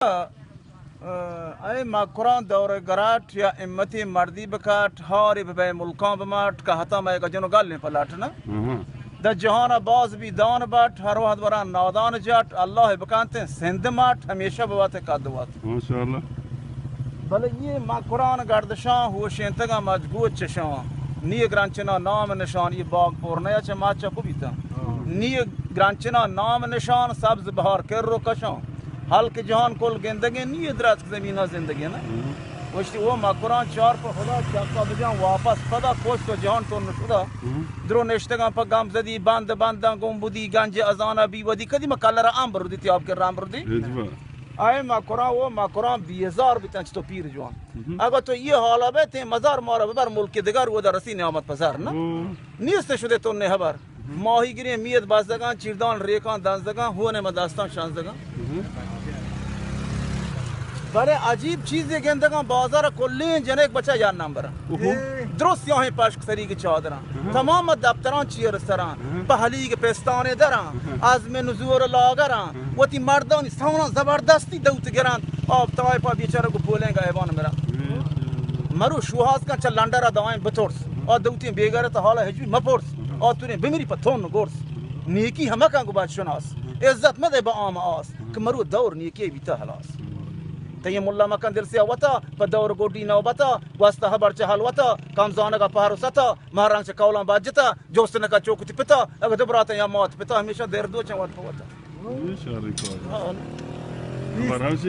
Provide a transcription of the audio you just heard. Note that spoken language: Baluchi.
اے مکران دور گراٹ یا امتی مردی بکاٹ، ہاری ببے ملکان بماٹ، کہ ہتا مئے گجن و گلیں پلاٹ نا۔ ہاں۔ دا جہان باز بی دان بٹ، ہر وحد وران نادان جٹ، اللہ بکانتے سند ماٹ، ہمیشہ بواتے قد وات۔ ماشاءاللہ۔ بلے یہ مکران گردشان ہوشینتگا مجگوت چشان، نی گرانچنا نام نشان، یہ باغ پورنیا چہ ماچا کو بیتا۔ ہاں۔ نی گرانچنا نام نشان، سبز بہار کر رو کشان۔ ہلک جہان کل گندگیں نی، دراتک زمینا زندگیں نا۔ ہم۔ گوشتی او مکران چار پہ خدا چکا بجان واپس پدا، کشت و جہان تو نشدا۔ ہم۔ درو نشتگاں پہ گم زدی بند بنداں گم بدی گنج ازانا بی ودی، کدی ما کلرا امبر دی تیاب کر امبر دی۔ ہچ با۔ اے مکران او مکران بیزار بیتن چتو پیر جوان۔ ہم۔ اگہ تو یہ حالا بے تے مزار مارا ببر ملک دگر و در رسی نعمت پسر نا۔ او۔ نیست شدے تو نے خبر۔ ماہی گریں میت بازگاں، چیردان ریکاں دنزگاں، ہون ما داستان شانزگاں۔ بلے عجیب چیزے گندگاں، بازار کلیں جنک بچہ یا نمبر۔ اوہو۔ درست سیاہیں پشک سریگ چادراں۔ تمام دفتراں چیر سراں۔ پہلیگ پستانے دراں۔ از من زور لاگراں۔ وتی مردانی سانا زبردستی دوت گراں۔ آپ تائپا بیچارہ گو پولیں گا ایوان مرا۔ مرو شوہاز کن چہ لنڈرا دائیں بترس۔ آ دوتیں بیگارت حالا ہچ بھی مپرس۔ آ توریں بمری پہ تون گرس۔ نیکی ہمکاں گو بات شناس۔ عزت مدے با عام آس۔ کہ مرو دور نیکی بیتا ہلاس۔ تئی ملا مکن دل سیاہ وتا، پہ دور گوڈی نوبتا، گوستا ہبر چہ حلوتا، کم زانگا پہر و ستا، مہرنگ چہ قولاں باجتا، جوست نکا چوکتی پتا، اگہ دو براتاں یا مات پتا، ہمیشہ دیر دو چہ وت پہ وتا۔ یہ شعر ایک اور۔ ہاں۔ ہمارا سے